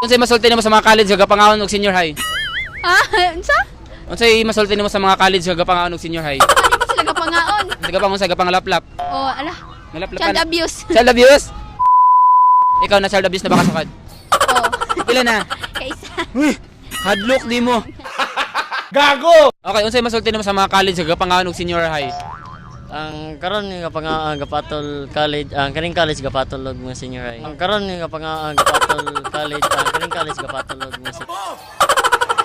Unsay masulti nimo sa mga college nga gapangaon og senior high? Ha? Unsa? Unsay masulti nimo sa mga college nga gapangaon og senior high? Ano ba sila gapangaon? Sa gapangaon sa gapanglaplap. Oh, ala. Nalaplap Child abuse. Child abuse? Ikaw na child abuse na baka sukad? Oh. Pila na? Kaisa. Uy, hadlok di mo. Gago! Okay, unsay masulti nimo sa mga college nga gapangaon og senior high? Ang karon nga pang gapatol college, ang kaning college gapatol og mga senior high. Ang karon nga pang gapatol college, ang kaning college gapatol og mga senior.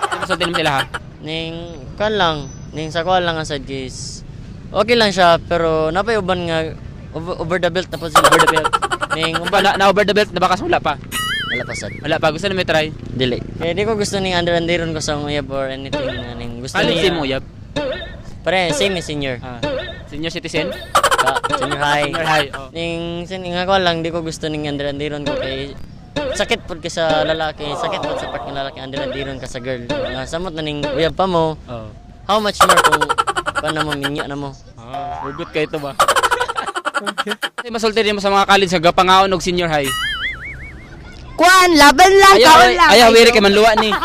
Unsay masulti nimo sila ha? Ning kan lang, ning sa kuan lang ang side case. Okay lang siya pero napay uban nga over the belt na po sila. Over the belt. Ning Ba, na over the belt na baka wala pa? wala pa sad. Wala pa, gusto na may try. Dili. Kaya di ko gusto ning under-underon ko sa uyab or anything nga ning gusto College niya. mo uyab. Pare same eh, senior. Ah, senior citizen? Ka, senior high. Senior high. Oh. Ning sin nga ko lang di ko gusto ning under-underon ko kay sakit pud ka sa lalaki, sakit pud sa part ng lalaki under-underon ka sa girl. Nga samot na ning uyab pa mo. Oh. How much more kung pa na mo minya na mo. Ah, hugot kayo ito ba? Okay. Masulti rin mo sa mga college nga gapangaon og senior high. Kuan, laban lang, Ayaw, kaon lang. ayaw, wiri kay manluwa ni.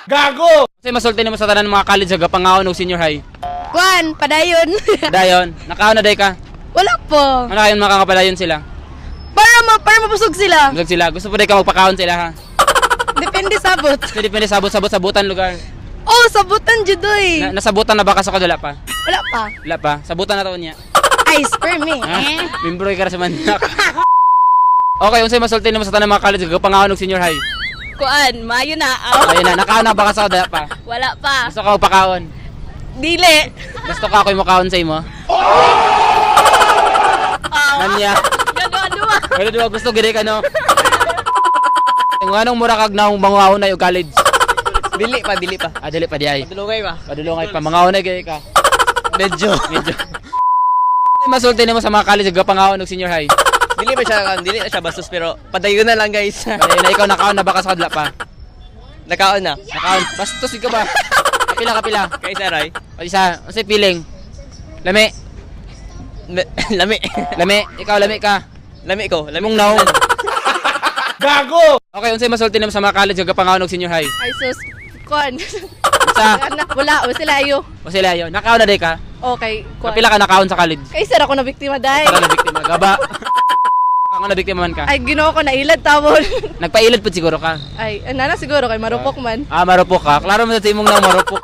Gago! Kasi masulti nimo sa tanan mga college nga gapangaon og senior high. Kuan, padayon. Dayon, nakaon na day ka. Wala po. Ano kayon makakapadayon sila? Para mabusog sila. Busog sila. Gusto po day ka magpakaon sila ha. Depende sabot. So depende sabot-sabot sabutan lugar. Oh, sabutan jud oy. Na, nasabutan na ba ka sa kadula pa? Wala pa. Wala pa. Sabutan na taon niya. Ay, sperm eh. Ha? Membro ka ra sa mandak. Okay, unsay masulti nimo sa tanan mga college nga gapangaon og senior high? Kuan, maayo na. Oh. Ayun na, nakaon na ba ka sa kadula pa? Wala pa. Gusto ka magpakaon? Dili. Gusto ka ako'y mukaon sa imo? Nanya. Gagawa duwa. Wala diba gusto gid ka no? Kung anong mura kag naong mangaon na yung college? Dili pa, dili pa. Ah, dili pa di ay. Padulongay ba? Padulongay pa mangaon na gid ka. Medyo. Medyo. Masulti nimo sa mga college gapangaon og senior high. Dili pa siya, dili na siya bastos pero padayon na lang, guys. Kaya na ikaw nakaon na baka sa kadla pa. Nakaon na. Nakaon. Bastos ikaw ba? Kapila kapila. Kay Saray. O isa, unsay feeling? Lami, Lami. lami, ikaw lami ka. Lami ko. Lami Lamong naong. Gago! Okay, unsay masulti nimo sa mga college gapangaon og senior high? Ay sus, kuan. Sa, Wala, o sila ayo. o sila yun. Nakaon na day ka? Okay, kuan. Kapila ka nakaon sa college? Kay sir ako na biktima dai. Para na biktima. Gaba. Ako na biktima man ka. Ay, Ginoo ko na ilad tawon. Nagpailad po siguro ka. Ay, ana na siguro kay marupok man. Ah, marupok ka. Klaro mo sa imong nang marupok.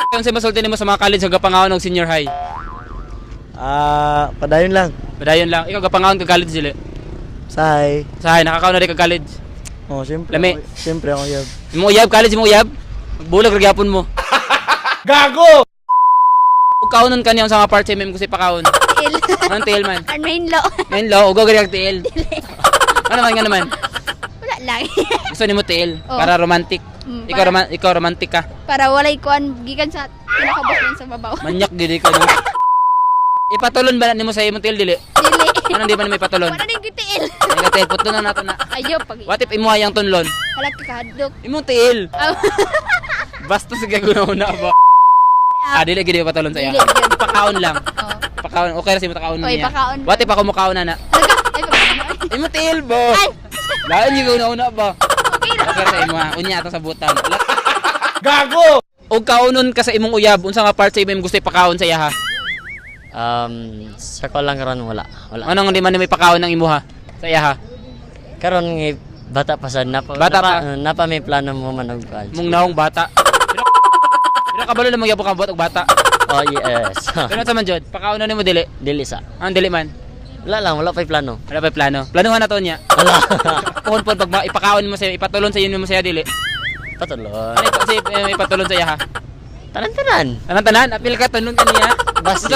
Kung sa masulti nimo sa mga college sa gapangaon og senior high. Ah, padayon lang. Padayon lang. Ikaw gapangaon ka college dili. Sahay. Sahay nakakaon na rin ka college. Oh, siyempre. Lami. Siyempre ako yun. Imo uyab college imo uyab. Magbulag ra gyapon mo. Gago. Ug kaonon kaniya sa mga part sa imong gusto ipakaon. Tiil. Anong tiil man? Ang main law. Main law ugo gari kag tiil. Ano man nga naman? Wala lang. Gusto nimo tiil Oh. para romantic. Mm, Ikaw ikaw romantic ka. Para walay kuan gikan sa pinakabos man sa babaw. Manyak gid ka no. Ipatulon ba na nimo sa imong tiil dili? Dili. Anong di ba nimo ipatulon? Wala din gyud tiil. Ay tiil putlo na nato na. Ayo pag What if imo ayang tunlon? Hala ka kahadlok. Imong tiil. Aw. Basta sa gagawin na ba? Ah, dili gid ipatulon sa iya. Dili, gyud. Ipakaon lang. Oh. Pakaon, okay ra si mutakaon Oy, niya. pakaon. What if ako mukaon na na? Hala ka. Ay pag Imong tiil ba? Ay. Lain yung una ba? Okay ra. Okay ra sa imo ha. Unya ato sa butan. Gago! Og kaonon ka sa imong uyab, unsa nga part sa imong gusto ipakaon sa iya ha? Sa kuan lang karon wala. Wala. Anong hindi man may pakaon ng imuha sa iya ha? Karon nga bata pa sad napa Bata napa, pa. napa may plano mo man og kuan. Mong naong bata. Pero kabalo lang magyapon ka buhat og bata. Oh yes. Pero sa man jud, pakaonon nimo dili. Dili sa. Ang dili man. Wala lang, wala pa'y plano. Wala pa plano. Planuhan na to niya. Wala. Puhon po pag ipakaon mo sa ipatulon sa inyo mo sa iya dili. Patulon. Ano ipatulon sa iya ha? Tanan-tanan. Tanan tanan, apil ka tunong kaniya. Basi.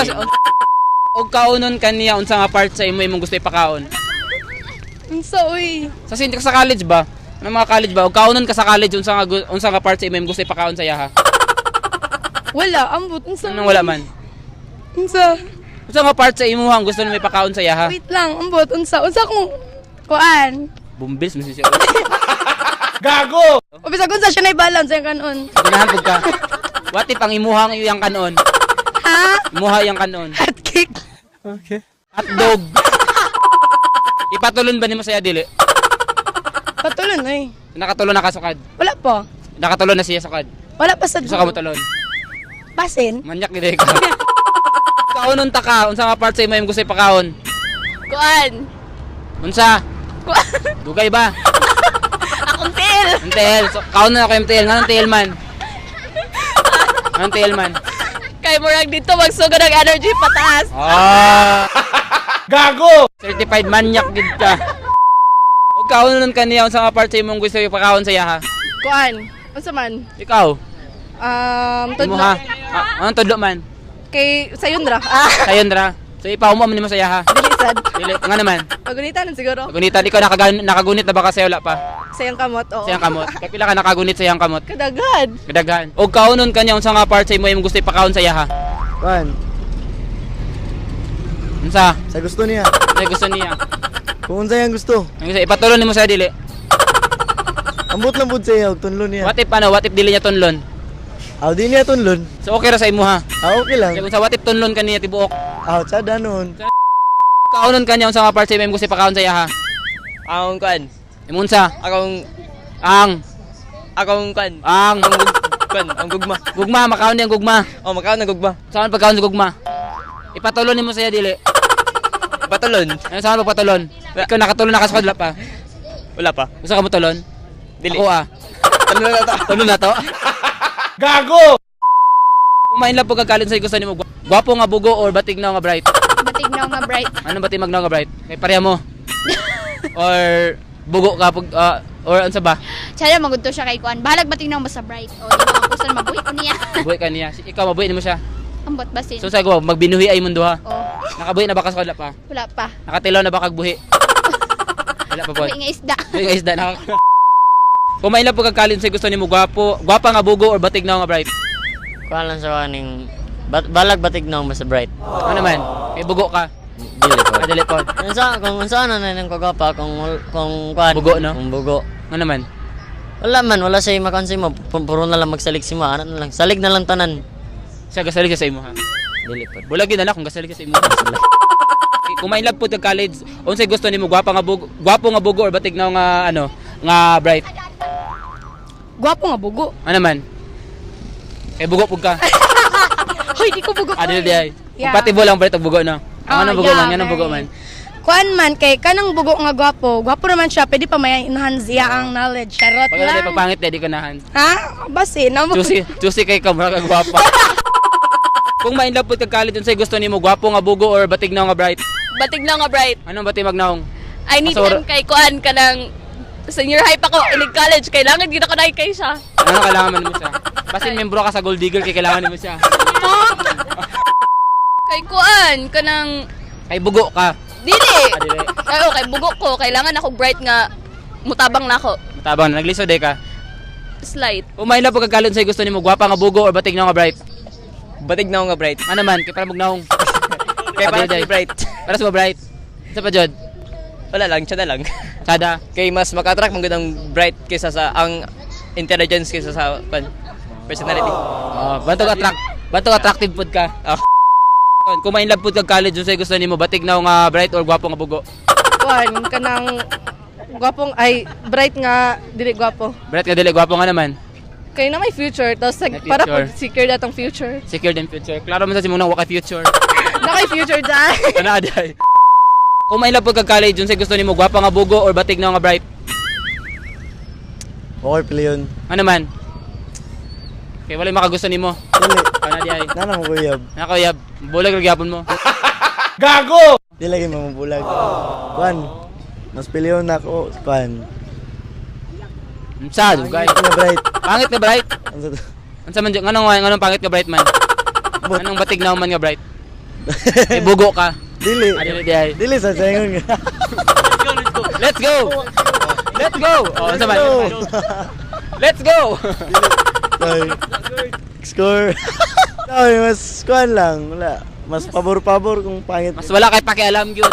Og kaonon kaniya unsa nga part sa imo imong gusto ipakaon? Unsa uy? Sa sin ka sa college ba? Ano mga college ba? Og kaonon ka sa college unsa nga unsa nga part sa imo imong gusto ipakaon sa iya ha? Wala, ambot unsa. Anong wala man? Unsa? Unsa nga part sa imo ang gusto nimo ipakaon sa iya ha? Wait lang, ambot unsa? Unsa kung kuan? Bumbils mo siya. O bisag unsa siya na balance ang kanon. Ganahan pud ka. What if ang imuha ang iyang kanon? Ha? Imuha iyang kanon. Hot cake. Hotdog. Ipatulon ba nimo sa iya dili? Patulon oy. Nakatulon na ka sukad. Wala pa. Nakatulon na siya sukad. Wala pa sa Gusto ka mo tulon. Basin. Manyak gid ka. Kaonon ta ka, unsa nga part sa imo imong gusto ipakaon? Kuan. Unsa? Kuan. Dugay ba? Akong tiil. MTL. So, kaon na ako MTL. Nganong TL man? Nganong TL man? Kay murag dito magsugod ang energy pataas. Ah! Gago! Certified manyak gid ka. Og kaon nun kaniya unsa nga part sa imong gusto ipakaon sa iya ha? Kuan. Unsa man? Ikaw. Tudlo. Imo ha. Ah, anong tudlo man? Kay sayon ra. Ah, Sayon ra. So ipaumo man nimo sa iya ha. dili sad. Dili nga naman. Pagunitan siguro. Gunitan ikaw nakagunit na ba ka sa'yo wala pa? Sayang kamot. Oo. Sa iyang kamot. Kapila ka nakagunit sa iyang kamot? Kadaghan. Kadaghan. Og kaonon kaniya unsa nga part sa imo imong gusto ipakaon sa iya ha? Kuan, Unsa? sa gusto niya. Unsa gusto niya? Kung unsa yang gusto. Ang gusto ipatulon nimo sa dili. Ambot lang pud sa iya og tunlon niya. What if ano, what if dili niya tunlon? Aw di niya tunlon. So okay ra sa imo ha. Ah, okay lang. Kaya kung sa what if tunlon kaniya tibuok. Aw, tsada noon. Kaonon kaniya unsa nga part sa imo imong gusto ipakaon sa iya ha? Akong kuan. Imo unsa? Akong Ang akong kuan. ang Ang kuan, ang gugma. gugma makaon niyang gugma. Oh, makaon ang gugma. Saan pagkaon sa gugma? Ipatulon nimo sa iya dili. Patulon. Ano saan pagpatulon? Ikaw nakatulon na ka sa wala pa. Wala pa. Gusto ka mo tulon? Dili. Ako ah. Tulon na to. Tulon na to. Gago! Kumain lang po kagalit sa gusto nimo. Gwapo nga bugo or batig na nga bright? Batig na nga bright. Ano batig magnaw nga bright? Kay pareha mo. Or bugo ka pag or ano sa ba? Tsada magudto siya kay kuan. Bahalag batig na basta bright. O, di ba kusan mabuhi ko niya. Buhi ka niya. Ikaw mabuhi nimo siya. Ambot basin. So sa ko magbinuhi ay mundo ha. O, Nakabuhi na ba ka sa wala pa? wala pa. Nakatilaw na ba kag buhi? Wala pa po. Buhi nga isda. Buhi nga isda na. Kumain lang po kagkalin sa gusto nimo gwapo, gwapa nga bugo or batig na nga bright. Kuan lang sa kaning balag batig na basta bright. Ano naman? Kay bugo ka. Dili po. Adali po. Unsa kung unsa na nang kagwapa kung kuan. Bugo, no? Kung bugo. Ano naman? Wala man, wala siya makuan sa imo. Puro na lang magsalig si mo, ana na lang. Salig na lang tanan. Siya gasalig siya sa imo ha. Dili po. Bulag yun na lang kung gasalig siya sa imo. Kung main love po kag college, unsay gusto nimo gwapa nga bugo, gwapo nga bugo or batig na nga ano, nga bright. Gwapo nga bugo. Ano man? Kay bugo pud ka. Hoy, di ko bugo. Adili di ay. Yeah. Compatible ang bright ug bugo no. Ang Oh, ano bugo yeah, man, anong bugo very. man. Kuan man kay kanang bugo nga gwapo. Gwapo naman siya, pwede pa may enhance iya ang knowledge. Charot Pag ano lang. pagpangit di ka nahan. Ha? Basin na mo. Juicy, juicy kay ka mura ka gwapa. Kung main love pud kag college, unsay gusto nimo gwapo nga bugo or batig na nga bright? Batig na nga bright. Anong batig magnaong? I need Masura. him kay kuan kanang senior high pa ko inig college kailangan gid ako na kay siya. Ano kailangan man mo siya? Basin membro ka sa Gold Digger kay kailangan mo siya. Kay kuan kanang Kay bugo ka. dili. Ah, dili. Ay, okay, bugo ko kailangan ako bright nga mutabang na ako. Matabang na naglisod eh ka. Slight. Kung main love pud kag college, unsay gusto nimo gwapa nga bugo or batig na nga bright? Batig na nga bright. Ano man kay para magnaong. Kay para Adili, sa bright. Para sa bright. Sa pa jud. Wala lang, tsada lang. Sada. Kay mas maka-attract man gud ang bright kaysa sa ang intelligence kaysa sa kuan personality. Oh, bantog attract. Bantog attractive pud ka. Oh. Kung main love pud kag college, unsay gusto nimo batig na nga bright or gwapo nga bugo? Kuan kanang gwapong ay bright nga dili gwapo. Bright nga dili gwapo nga naman. Kay na may future tapos May para future. pag secure datong future. Secure din future. Klaro man sa simong nang wa kay future. Na kay future dai. Ano aday? Kung main love pud kag college, unsay gusto nimo gwapa nga bugo or batig na nga bright? Okay pala yun. Ano man? Kay walay makagusto nimo. Dili. Ano di ay? Nana mo kuyab. Nako yab, bulag ra gyapon mo. Di lagi mamubulag. Kuan. Mas piliyon na ako. Kuan. Unsa dugay? Pangit nga bright. Pangit nga bright. Unsa to? Unsa man nganong nganong pangit nga bright man? Anong batig na man nga bright? Kay bugo ka. Dili. Adili di ay. Dili sa sayngon. Let's go. Let's go. Oh, unsa man? Let's go. Sorry. Score. Sorry, mas kuan lang. Wala. Mas pabor-pabor kung pangit. Mas wala kay pakialam gyud.